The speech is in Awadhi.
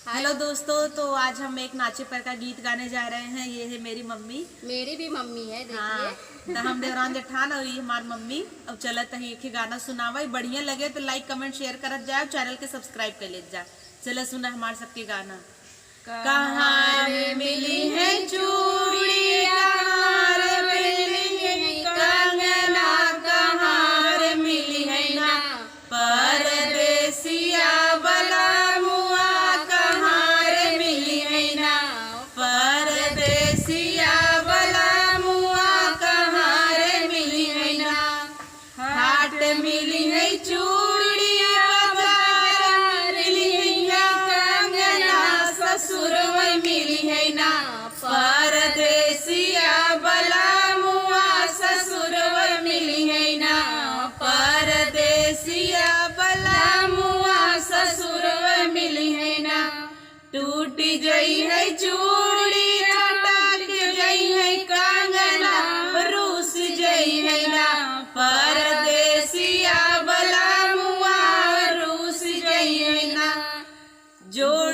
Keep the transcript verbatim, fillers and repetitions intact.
हेलो दोस्तों, तो आज हम एक नाचे पर का गीत गाने जा रहे हैं। ये है मेरी मम्मी। मेरी भी मम्मी है, देखिए। हाँ, तो हम देवरान जेठान और ये हमार मम्मी। अब चलत ही एक ही गाना सुनावा, बढ़िया लगे तो like, comment, share करत जाए, channel के subscribe कर लेत जा। चला सुना हमार सबके गाना। कहाँ रे मिली है चूड़ी, कहाँ रे मिली है कंगना, कहाँ रे मिली है ना परदेसिया बलमुआ, कहाँ रे मिली है ना परदेसिया बलमुआ, कहाँ रे मिली है ना। हाट मिली है चूड़िया, बाजार मिली है कंगना, ससुरवा मिली है ना परदेसिया बलमुआ, ससुरवा मिली है ना परदेसिया बलमुआ, ससुरवा मिली है ना। टूट जई है चूड़ी, चटक जई है कंगना, रूस जई है ना परदेसिया बलमुआ, रूस जई है ना। जो